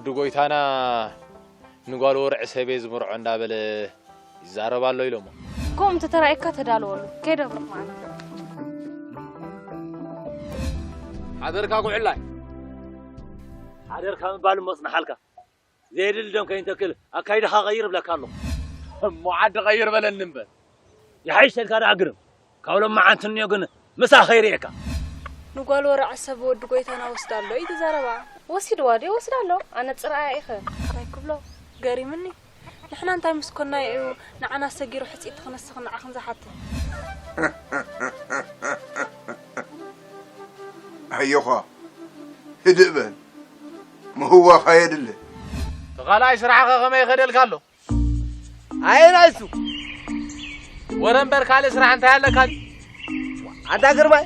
ድጎይታና ንጓል ወርዒ ሰበይ ዝምርዖ እንዳበለ ይዛረብ ኣሎ ኢሎሞ። ከምኡ እንተተራእየካ ተዳለወሉ። ከይደ ብሩኽ መዓልቲ። ሓደርካ ጉዕላይ። ሓደርካ ምባል እሞ ጽንሓልካ። ዘየድሊ ደም ከይንተክል ኣካይድኻ ቀይር እብለካ ኣለኹ። እሞ ዓዲ ቀይር በለኒ እምበር። ይሓይሸልካ ደኣ ግርም። ካብ ሎማዓንቲ እንዮ ግን ምሳኻ ይርእየካ። ንጓል ወርዒ ሰብ ወዲ ጎይታና ወስዳ ኣሎ እዩ ትዛረባ። ወሲድዋ ድዩ ወስዳ ኣሎ? ኣነ ጽርኣያ ኢኸ እንታይ ክብሎ? ገሪምኒ። ንሕና እንታይ ምስ ኮና እዩ ንዓና ሰጊሩ ሕጽይቲ ክነስኽ ንዓኽን ዝሓትት? ኣዮኻ ህድእ በል ምህዋኽ ኣየድልን። ተኻልኣይ ስራሕኸ ከመይ ይኸደልካ ኣሎ? ኣየናይ እሱ ወረ እምበር ካልእ ስራሕ እንታይ ኣለካ? ኣንታ ግርማይ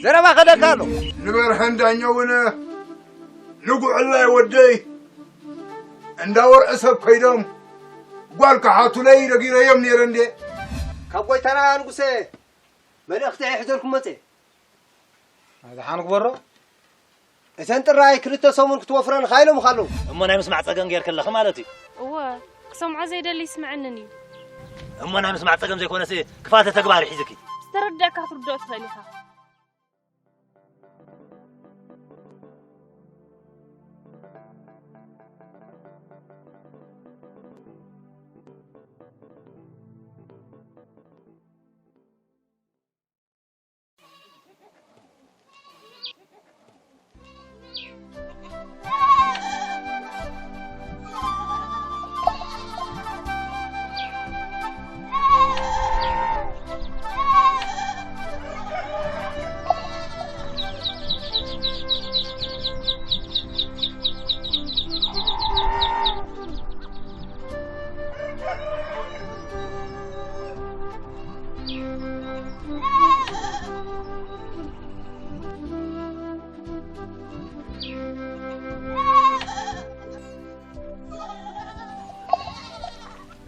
ዘረባ ከደልካ ኣሎ። ንበርሀን ዳኘውን ንጉዕላይ ወደይ እንዳ ወርዒ ሰብ ከይዶም ጓል ክሓቱለይ ደጊረዮም ነይረ እንዴ። ካብ ጎይታና ንጉሰ መልእኽቲ የሕደርኩም መጸ። ኣድሓን ግበሮ። እተን ጥራይ ክልተ ሰሙን ክትወፍረን ኢሎምኻ ኣለዉ። እሞ ናይ ምስማዕ ጸገም ጌርክለኺ ማለት እዩ። እወ፣ ክሰምዖ ዘይደሊ ይስምዐንን እዩ። እሞ ናይ ምስማዕ ጸገም ዘይኮነሲ ክፋተ ተግባር ሒዝኪ። ዝተረዳእካ ክትርድኦ ትኽእል ኢኻ።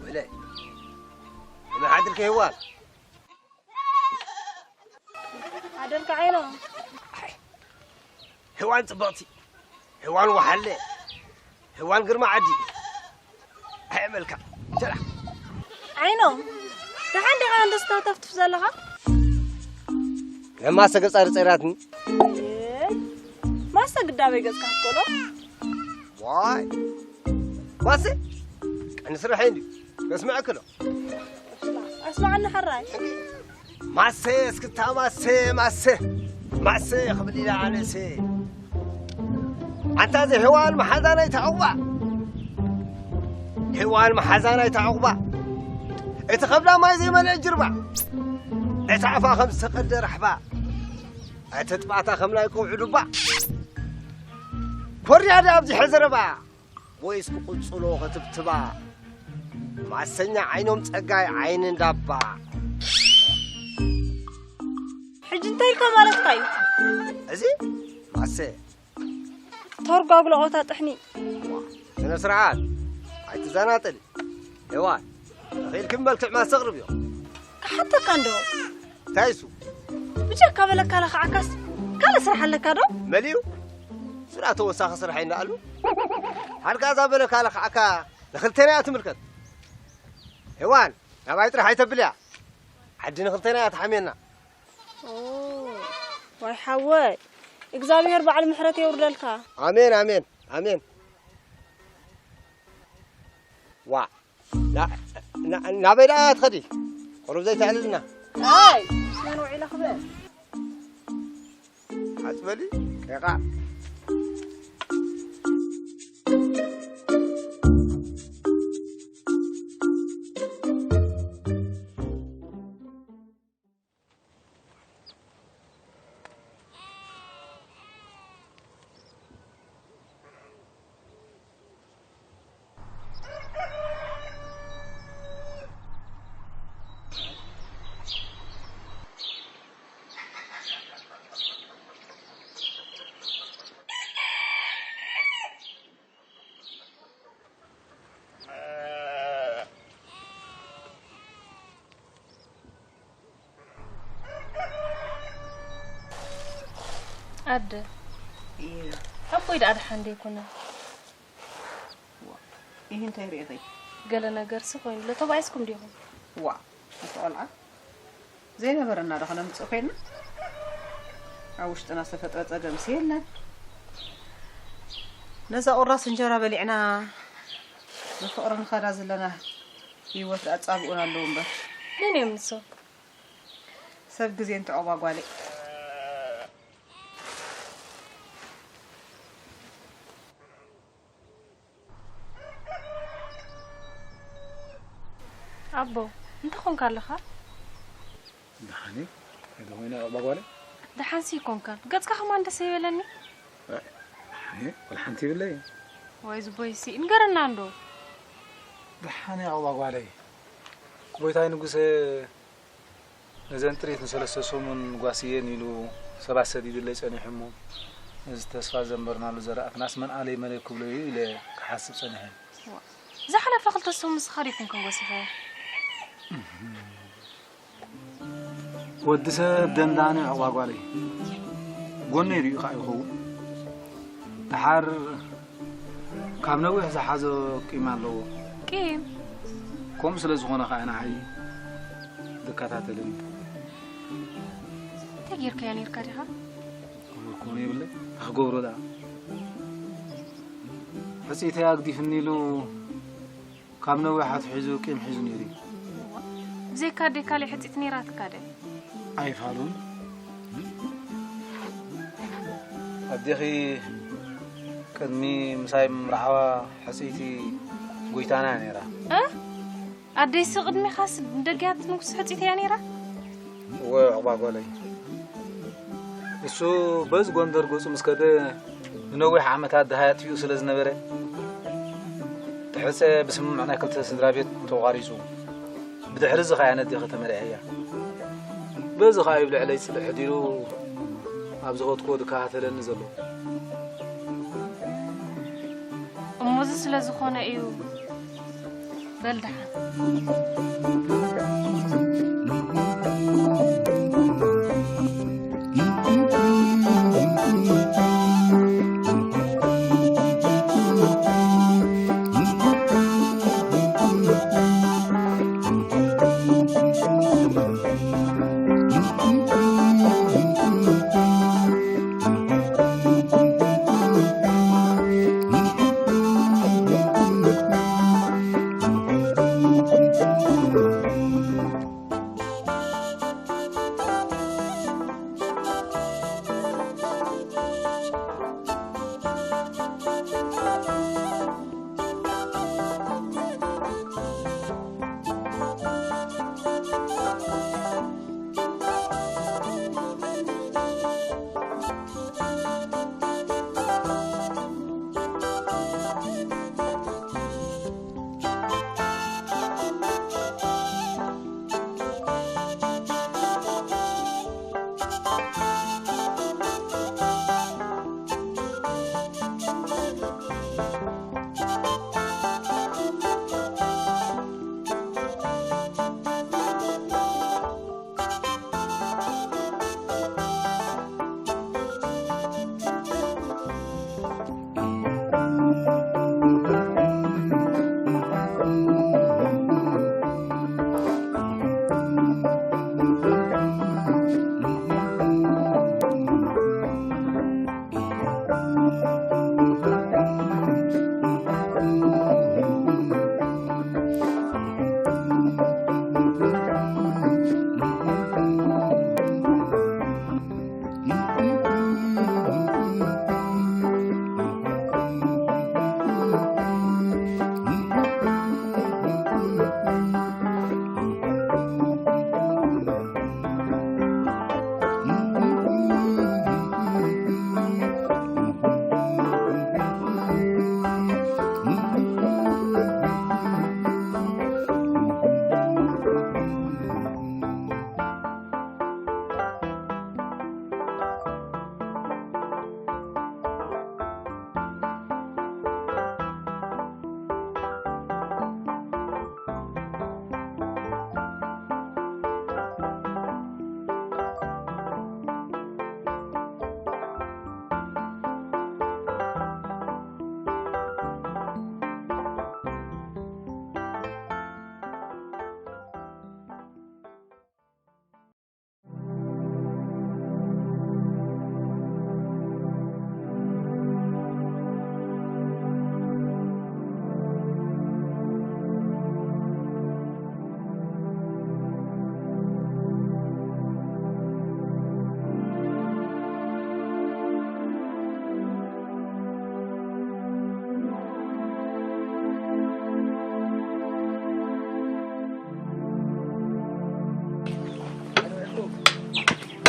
ወለ መሓድር ከይዋል ኣደርካ ዓይኖ ህዋን ጽብቕቲ ህዋን ወሓለ ህዋን ግርማ ዓዲ ኣየመልካ ተራ ዓይኖ ደሓን ዲኻ እንደስታተፍትፍ ዘለኻ ለማሰ ገጻ ርጸይራትኒ ማሰ ግዳበይ ገጽካ ክትኮሎ ዋይ ማሰ ቀኒ ስራሐይ እንዲ ከስምዐክሎ ኣስማዓኒ ሕራይ ማሰ እስክታ ማሰ ማሰ ማሰ ክብል ኢላ ኣነሰ ኣንታ እዚ ሔዋን መሓዛ ናይ ተዕቑባ ሔዋን መሓዛ ናይ ተዕቑባ እቲ ከብዳ ማይ ዘይመልአ ጅርባ እቲ ኣፋ ከም ዝተቐደ ራሕባ እቲ ጥባታ ከም ናይ ከውዒ ዱባ ኮርያ ዳ ኣብዚሐ ዘረባ ወይስ ክቕጽሎ ክትብትባ ማሰኛ ዓይኖም ጸጋይ ዓይኒ እንዳባ ሕጂ እንታይ ኢልካ ማለትካ እዩ እዚ ማሰ ተርጓጉ ለቖታ ጥሕኒ ስነ ስርዓት ኣይትዘናጠሊ ሔዋን ተኺኢልኪ ብመልክዕ ማሰ ኣቕርብዮ ክሓተካ እንዶ እንታይ እሱ ብጀካ በለካ ለኽዓካስ ካልእ ስራሕ ኣለካ ዶ መሊኡ ስራ ተወሳኺ ስራሕ ይነኣሉ ሓድጋ እዛ በለካ ለኽዓካ ንኽልቴና እያ ትምልከት ሔዋን ናባይ ጥራሕ ኣይተብልያ ዓዲ ንኽልቴና እያ ትሓምየና ዋይ ሓወይ እግዚኣብሔር በዓል ምሕረት የውርደልካ ኣሜን ኣሜን ኣሜን ዋ ናበይ ደኣ ትኸዲ ቁሩብ ዘይተዕልልና ኣይ መን ውዒለ ክብል ሓፅበሊ ቄቓ ኣደ ኣቦይ ደኣ ደሓን ደይኮነ ይህ እንታይ ርኢኺ? ገለ ነገርሲ ኮይኑ ኣሎ። ተባኢስኩም ዲኹም? ዋ፣ እቲ ቆልዓ ዘይነበረና ዶ ከነምጽእ ኮይና? ኣብ ውሽጥና ዝተፈጥረ ጸገምሲ የለን። ነዛ ቁራስ እንጀራ በሊዕና ብፍቕሪ ንኸዳ ዘለና ህይወት ኣጻብኡና ኣለዉ እምበር። መን እዮም ንሶም? ሰብ ግዜ እንትዕቑባ ጓለይ። ኣቦ፣ እንታይ ኾንካ ኣለኻ? ደሓን እየ። እንታይ ኾይነ ዕቑባ ጓለይ? ደሓንሲ ይኮንካን። ገጽካ ከማን ደስ ኣይበለኒ። እ፣ ደሓን እየ። ወላ ሓንቲ ይብለይ። ወይ ዝቦይሲ፣ ንገረና እንዶ። ደሓን እየ ዕቑባ ጓለይ። ጎይታይ ንጉሰ ነዘን ጥሪት ንሰለስተ ሰሙን ጓስየን ኢሉ ሰባት ሰዲዱለይ ጸኒሑ እሞ፣ ነዚ ተስፋ ዘንበርናሉ ዘራእትናስ መን ኣለይ መለይ ክብሎ እዩ ኢለ ክሓስብ ጸኒሐ። ዋ፣ ዝሓለፈ ክልተ ሰሙን ንስኻ ዶ ኣይኮንካን ጓሲኻዮ? ወዲ ሰብ ደንዳኒ ዕቑባ ጓለይ። ጎነይ ሪኡ ከዓ ይኸውን። ደሓር ካብ ነዊሕ ዝሓዞ ቂም ኣለዎ። ቂም? ከምኡ ስለ ዝኾነ ከዓ ንዓይ ዝከታተለኒ። እንታይ ጌርካዮ ኔርካ ዲኻ? ክገብሮ ክኾነ የብለይ። እንታይ ክገብሮ ደኣ? ሕጽይተይ ኣግዲፍኒ ኢሉ ካብ ነዊሕ ኣትሒዙ ቂም ሒዙ ነይሩ እዩ። ብዘይካ ኣደይ ካሊእ ሕጽይቲ ነይራትካ ደ? ኣይፋሉን። ኣዴኺ ቅድሚ ምሳይ ምርዓዋ ሕጽይቲ ጎይታና እያ ነይራ። እ? ኣደይሲ ቅድሚኻስ ደጊያት ንጉስ ሕጽይቲ እያ ነይራ? እወ፣ ዕቑባ ጓለይ። እሱ በዚ ጎንደር ገጹ ምስ ከደ ንነዊሕ ዓመታት ደሃይ ኣጥፊኡ ስለ ዝነበረ፣ እቲ ሕጸ ብስምምዕ ናይ ክልተ ስድራ ቤት ተቋሪጹ። ብድሕሪ እዚ ኸኣ ነዴኺ ተመርዕያ። በዚ ኸኣ እዩ ኣብ ልዕለይ ጽልእ ሕዲሩ ኣብ ዝኸድኩዎ ዝከታተለኒ ዘሎ። እሞ እዚ ስለ ዝኾነ እዩ። በል ደሓን።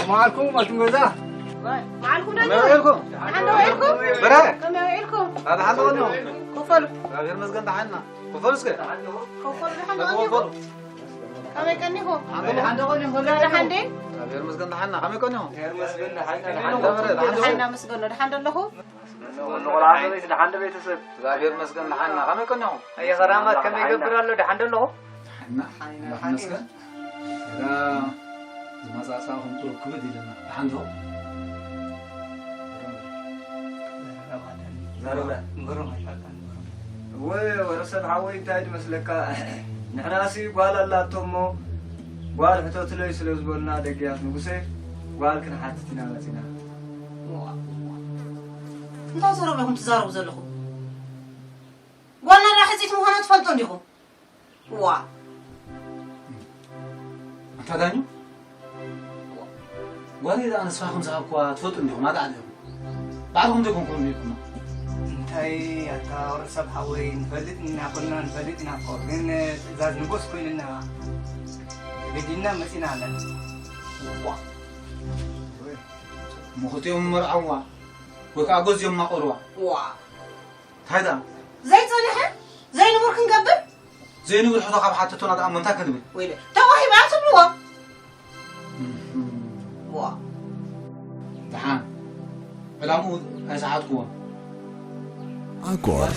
መዓልኩም ኣቱም ገዛ። መዓልኩም ደህና ከመይ ውዒልኩም? ደሓን ዶ ውዒልኩም? በረ? ከመይ ውዒልኩም? ደሓን ዶ ውዒልኩም? ክፈሉ። እግዚኣብሔር ይመስገን ደሓን ኢና። ክፈሉ እስከ። ክፈሉ ደሓን ዶ ክፈሉ። ውዒልኩም? ከመይ ቀኒኹም? ደሓን ዶ ውዒልኩም? ደሓን ዶ? እግዚኣብሔር ይመስገን ደሓን ኢና። ከመይ ቀኒኹም? ደሓን ኢና። ደሓን ኢና መስገን። ደሓን ዶ ኣለኹም? ንቆልዓ ከመይ ደሓን ዶ ቤተሰብ? እግዚኣብሔር ይመስገን ደሓን ኢና። ከመይ ቀኒኹም? ኣየ ኸራማት ከመይ ይገብር ኣሎ? ደሓን ዶ ኣለኹም? ደሓን ኢና። ደሓን ኢና። ይመስገን። እዛ ዝመጻጻኹም ጥሩ ክብድ ኢልና። ደሓን ዶ? ዛረባ። እወ፣ ወረ ሰብ ሓወይ እንታይ ድመስለካ? ንሕናሲ ጓል ኣላቶ እሞ፣ ጓል ሕተትለይ ስለ ዝበሉና ደገያት ንጉሰ፣ ጓል ክንሓትት ኢና መጺና። እንታይ ዘረባ ኢኹም ትዛረቡ ዘለኹም? ጓልና ዳ ሕጺት ምዃና ትፈልጡ እንዲኹም? ዋ። ኣታ ዳኙ? ጓለይ ደኣ ንስኻ ከም ዝሃብክዋ ትፈልጡ እንዲኹም፣ ኣታ ዲኹም? ባዕልኹም ዘይኮንኩም ኢኹም። እንታይ ኣታ ወረ ሰብ ሓወይ፣ ንፈልጥ ኢና፣ ኩልና ንፈልጥ ኢና እኮ። ግን ትእዛዝ ንጉስ ኮይንና፣ ግዲና መጺና ኣለና። ዋ። እሞ ክልቲኦም መርዓዋ፣ ወይ ከዓ ገዚኦም ማቐርዋ። ዋ። እንታይ ደኣ? ዘይጸንሐ? ዘይንቡር ክንገብር? ዘይንቡር ሕቶ ካብ ሓተቶና ደኣ እሞ እንታይ ክንብል? ወይለ፣ ተዋሂባ ትብልዎ? እህም። ዋ። ደሓን። ዕላምኡ ኣይሰሓትኩዎን። ኣኮር።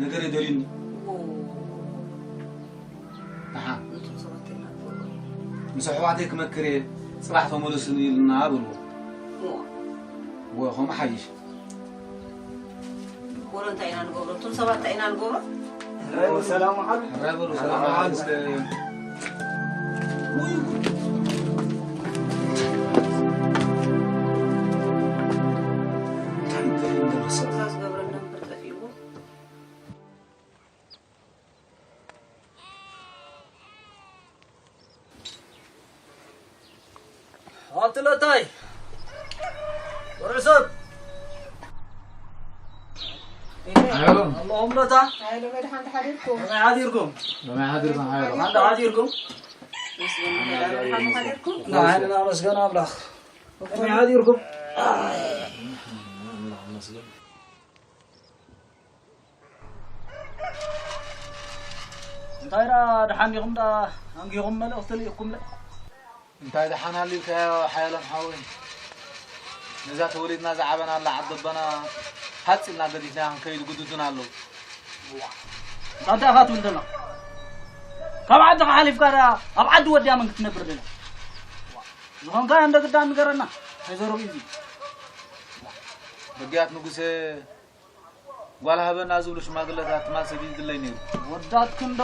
ነገር የደልዩኒ። ዎ። ደሓን። ነቶም ሰባት ኣይናትወሎ። ምስ ኣሕዋተይ ክመክር እየ፣ ጽባሕ ተመለሱኒ ኢልና በልዎ። ዎ። ዎ፣ ከምኡ ሓይሽ። ወረ እንታይ ኢና ንገብሮ? እቶም ሰባት እንታይ ኢና ንገብሮ? ሕራይ በሉ፣ ሰላም ውዓሉ። ሕራይ በሉ፣ ሰላም ውዓሉ። ውይ፣ ጉድ። እንታይ እንታይ እንደርሰ? እዛ ዝገብረና እምበር ጠፊእዎ። ኣትለታይ ወርሰብ ሓየሎም። ኣለኹም ለታ? ሓየሎም፣ ደሓን ሓዲርኩም? ከመይ ሓዲርኩም? ከመይ ሓዲርኩም ሓየሎም? ደሓን ሓዲርኩም? መስገን፣ ደሓን ሓዲርኩም? ንዓይንና መስገን ኣምላኽ። ከመይ ሓዲርኩም? ኣምላኽ መስገን። እንታይ ደኣ ደሓን ዲኹም ደኣ ኣንጊኹም መልእኽቲ ልኢኽኩምለ? እንታይ ደሓን ኣልዩካዮ ሓየሎም ሓወይ? ነዛ ተወሊድና ዝዓበናላ ዓዲ ኣቦና ሃጽ ኢልና ገዲፍናያ ክንከይድ ግዱድና ኣለዉ። እንታይ ኢኻ ትብል ዘለኻ? ካብ ዓድኻ ሓሊፍካ ደኣ ኣብ ዓዲ ወድያ መን ክትነብር ደላ? ዝኾንካዮ እንዶ ግዳ ንገረና። እንታይ ዘረባ እዩ እዚ? በጊያት ንጉሰ ጓል ሃበና ዝብሉ ሽማግለታት ትማል ሰጊድ ድለይ ነይሩ። ወዳትክን ዶ?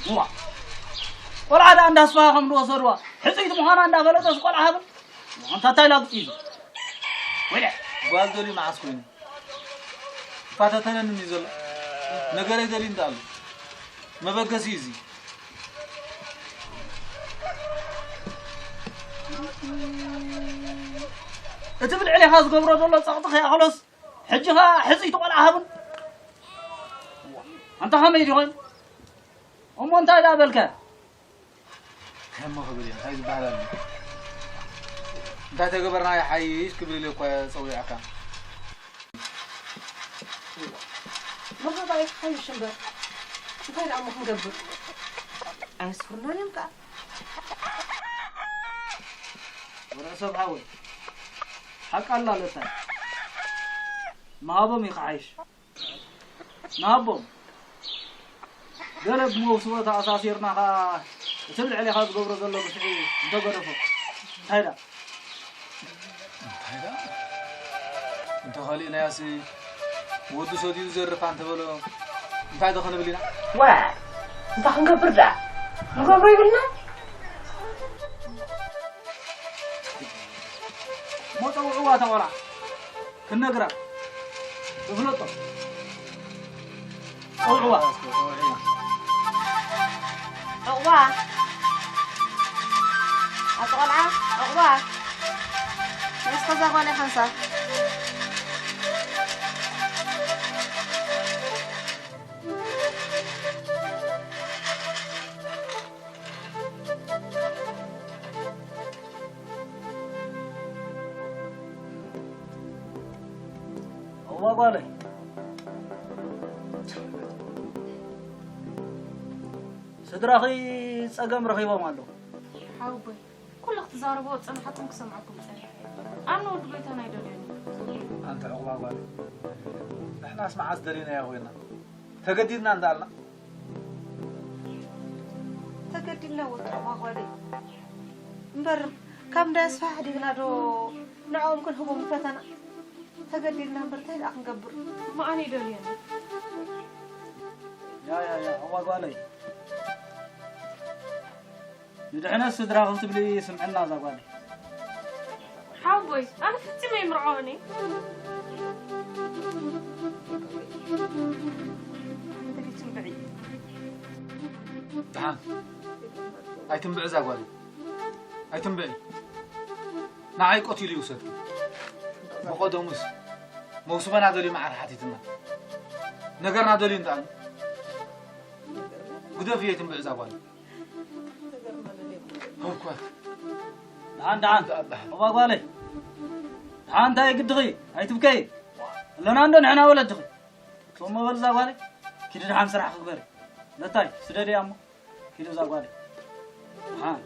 እዋ። ቆልዓ ደኣ እንዳስፋሃ ከም ዝወሰድዋ፣ ሕጽይቲ ምዃና እንዳፈለጠስ ቆልዓ ሃብን? ኣንታ እንታይ ላግጺ እዩ? ወይለ። ጓል ደልዩ መዓስ ኮይኑ? ይፋተተነኒ እንድዩ ዘሎ። ነገረይ ደልዩ እንዳ ኣሎ። መበገሲ እዩ እዚ። እቲ ብልዕል ኢኻ ዝገብሮ ዘሎ ጸቕጢ ከይኣኽሎስ፣ ሕጂ ኸኣ ሕጽይቲ ቆልዓ ሃብን። ኣንታ ኸመይ ድዩ ኾይኑ? እሞ እንታይ ደኣ በልካ? እንታይ እሞ ክብል እየ? እንታይ ዝበሃል ኣሎ? እንታይ ተገበርና ይሓይሽ ክብል ኢለ እኮ እየ ጸዊዐካ። መርሃባ ይሓይሽ እምበር። እንታይ ደኣ እሞ ክንገብር? ኣየስፍሩናን እዮም ከኣ። ወረ ሰብ ሓወይ። ሓቂ ኣላ ለታ። ምሃቦም እዩ ክሓይሽ። ንሃቦም። ገለ ብመውስቦ ተኣሳሲርና ኸኣ እቲ ብልዕሌኻ ዝገብሮ ዘሎ ግፍዒ እንተገደፎ። እንታይ ደኣ? እንታይ ደኣ? እንተኸሊእናያሲ ወዲ ሰትዩ ዝዘርፍ እንተበሎ እንታይ ዶ ክንብል ኢና? ዋ! እንታይ ክንገብር ደኣ? ንገብሮ ይብልና? እሞ ጸውዕዋ እታ ቆልዓ። ክነግራ። ዝፍለጦ። ጸውዕዋ። ዑቕባ። ኣቲ ቆልዓ፣ ዑቕባ። ነስከዛ ጓል ሓንሳብ። ዋጓለይ፣ ስድራኺ ጸገም ረኺቦም ኣለዉ። ሓውቦይ፣ ኩሉ ክትዛረብዎ ዝጸናሕኩም ክሰምዓኩም ጸኒሐ። ኣነ ወዲ ጎይታና ኣይደልዮን እየ። ኣንቲ ዕቑባ ጓል፣ ንሕናስ መዓስ ደሊናዮ ኮይና? ተገዲድና እንዳልና። ተገዲድና ወዲ ዕቑባ ጓለይ። እምበር ካብ እንዳ ኣስፋሕ ዲግና ዶ ንዕኦም ክንህቦም ፈተና? ተገዲድና እምበር እንታይ ደኣ ክንገብር? እሞ ኣነ ኣይደልዮን እየ። ያ፣ ያ፣ ያ፣ ዕቑባ ጓለይ። ንድሕነት ስድራኺ ክትብሊ ስምዕና እዛ ጓለይ። ሓወቦይ፣ ኣነ ፈጺመ ኣይምርዖን እየ። ደሓን ኣይትንብዒ እዛ ጓለይ። ኣይትንብዒ። ንዓይ ቀቲሉ ይውሰድ። ብቐደሙስ መውስበና ደልዩ መዓር ሓቲትና። ነገርና ደልዩ እንተኣሉ ግደፍዮ ኣይትንብዒ እዛ ጓለይ። ህውኮት። ደሓን፣ ደሓን። እባ ጓለይ። ደሓን እንታይ ግድኺ? ኣይትብከይ። ኣለና እንዶ ንሕና ወለድኺ። ቶም መበል እዛ ጓለይ። ኪዲ ደሓን ስራሕ ክግበሪ። ለታይ፣ ስደድያ እሞ። ኪዲ እዛ ጓለይ። ደሓን።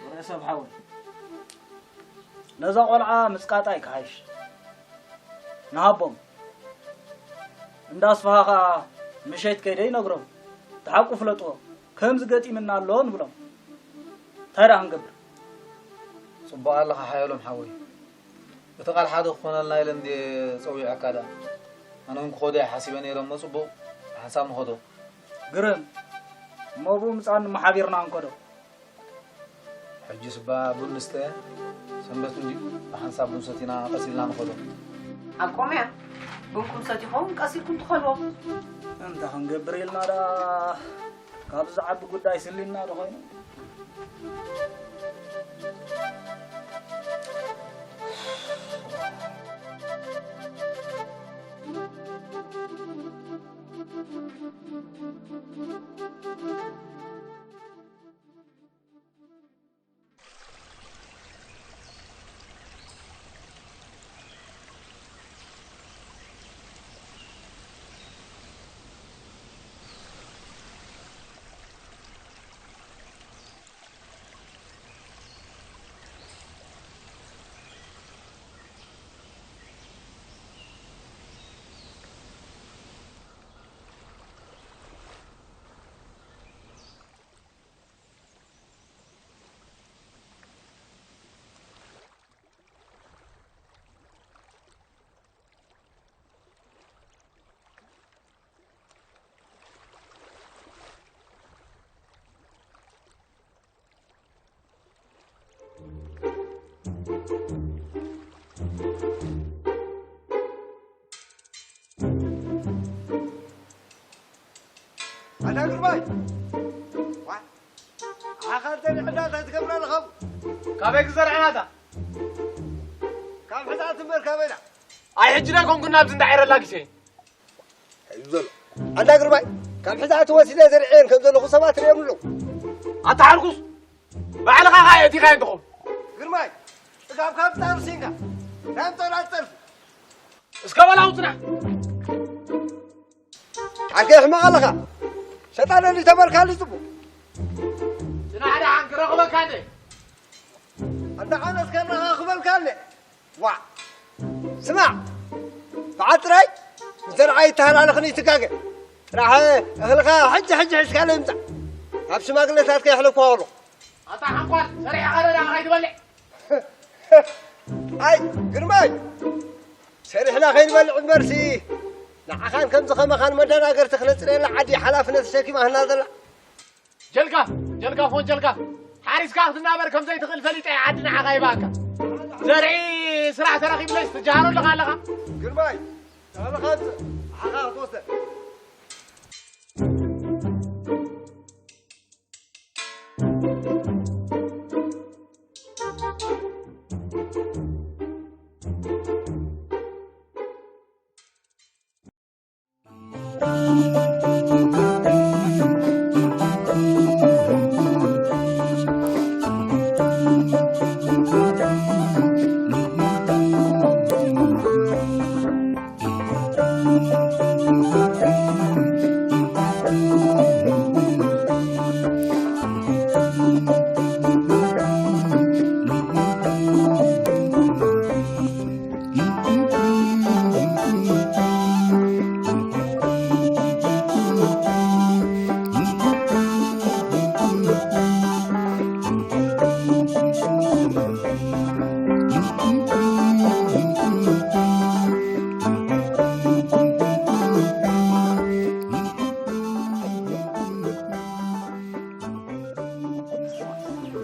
ወረ ሰብ ሓወይ። ነዛ ቆልዓ ምጽቃጣ ይክሓይሽ። ንሃቦም። እንዳ ኣስፍሃ ኸኣ ምሸት ከይደ ይነግሮም። እቲ ሓቁ ፍለጥዎ። ከምዚ ገጢምና ኣሎ ንብሎም። እንታይ ደኣ ክንገብር? ጽቡቕ ኣለኻ ሓየሎም ሓወይ። እቲ ቃል ሓደ ክኾነልና ኢለ እንድየ ጸዊዐካ ደኣ። ኣነ እውን ክኸዶ እየ ሓሲበ ነይረ እሞ ጽቡቕ፣ ሓንሳብ ንኸዶ። ግርም። እሞ ብኡ ምጻን እሞ ሓቢርና ንከዶ። ሕጂስ እባ ቡን ንስተ፣ ሰንበት እንድዩ፣ ብሓንሳብ ቡን ሰቲና ቀስ ኢልና ንኸዶ። ሓቆም እያ። ቡንኩም ሰቲኹም ቀስ ኢልኩም ትኸድዎ። እንታይ ክንገብር ኢልና ደኣ፣ ካብዚ ዓቢ ጉዳይ ስሊና ዶ ኾይኑ? ኣታ ግርማይ! ዋ! ኣኻ እንተ ንዕዳታ ትገብራ ኣለኻ? ካበይ ክዘርዕናታ? ካብ ሕዛት እምበር ካበይና? ኣይ ሕጂ ዶ ኣይኮንኩን ናብዚ እንዳ ዒረ ኣላጊሰ? እዩ ዘሎ። ኣንዳ ግርማይ፣ ካብ ሕዛት ወሲደ ዘርዕየን ከም ዘለኹ ሰባት ርእዮም ኣለዉ። ኣታ ሓርኩስ፣ ባዕልኻ ኸኣ የእቲኻየን ትኸውን። ግርማይ፣ ጽጋብካ ብጣር ሲንካ፣ ናይ ምጠላት ጸርፊ። እስከ በል ኣውጽና። ዓርከይ ሕማቕ ኣለኻ። ሸጣን እንዲ ተበልካሉ ጽቡቕ። ጽናሕ ደሓን ክረኽበካ እንደ። ኣንዳ ዓነስ ከረኻ ክበልካ እንደ። ዋ። ስማዕ። በዓል ጥራይ ዘርዓ ይተሃላለኽን ይትጋገ። ጥራሕ እኽልኻ ሕጂ ሕጂ ሒዝካለይ ምጻእ። ናብ ሽማግለታት ከየሕለፍኩ ኣለኹ። ኣታ ሓንኳል፣ ሰሪሕኻ ዶ ዳኣ ከይትበልዕ? ኣይ፣ ግርማይ፣ ሰሪሕና ከይንበልዕ እምበርሲ፣ ንዓኻን ከምዚ ኸማኻን መደናገርቲ ክነጽርየላ ዓዲ ሓላፍነት ተሸኪማ ህና ዘላ። ጀልጋፍ፣ ጀልጋፍ፣ ወን ጀልጋፍ። ሓሪስካ ክትናበር ከም ዘይትኽእል ፈሊጠ እየ ዓዲ ንዓኻ ይባካ። ዘርኢ ስራሕ ተረኺብለይስ ትጀሃሮ ኣለኻ ኣለኻ? ግርማይ፣ ንዓኻ ክትወስደ።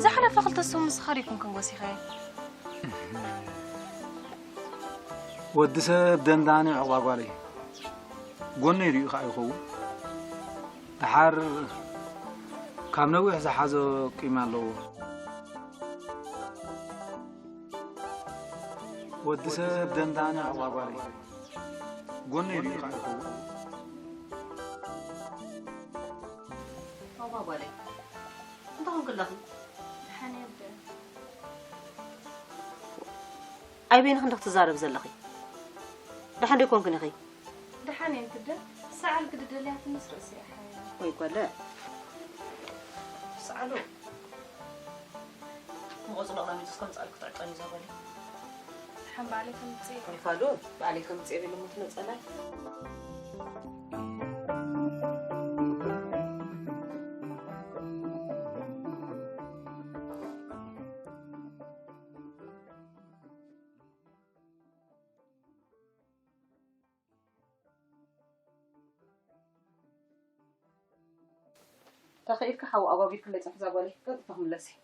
ዝሓለፈ ክልተ ሰሙን ንስኻ ዲኹም ክንጎሲኸ? ወዲ ሰብ ደንዳኒ ዕቑባ ጓለይ ጎነይ ርእዩ ኸዓ ይኸውን። ደሓር ካብ ነዊሕ ዝሓዞ ቂም ኣለዎ። ወዲ ሰብ ደንዳኒ ዕቑባ ጓለይ ጎነይ ርእዩ ኸዓ ይኸውን። ዕቑባ ጓለይ፣ እንታይ ኾንኪ ኣለኺ? ደሓን እየ ኣደ። ኣይ በይንኺ እንዶ ክትዛረቢ ዘለኺ? ደሓን ዶ ኣይኮንክን ኢኺ? ደሓን እየ ኣደ። ሰዓል ግዲ ደልያትንስ ርእሲ እያ ሓያ። ወይ ጓለ። ሰዓሉ። ንቆጽሎ ቕዳሚት እስከ ምጻል ክትዕጠኒ እዛ ጓለይ። ደሓን ባዕለይ ከምጽእ እየ። ወይ ፋሉ፣ ባዕለይ ከምጽእ እየ በሊ እሞ ትነጸላይ። ተኸኢልካ ሓው ኣጓጊልክለይ ጽንሕ እዛ ጓለይ ቀልጢፋ ክምለስ እየ።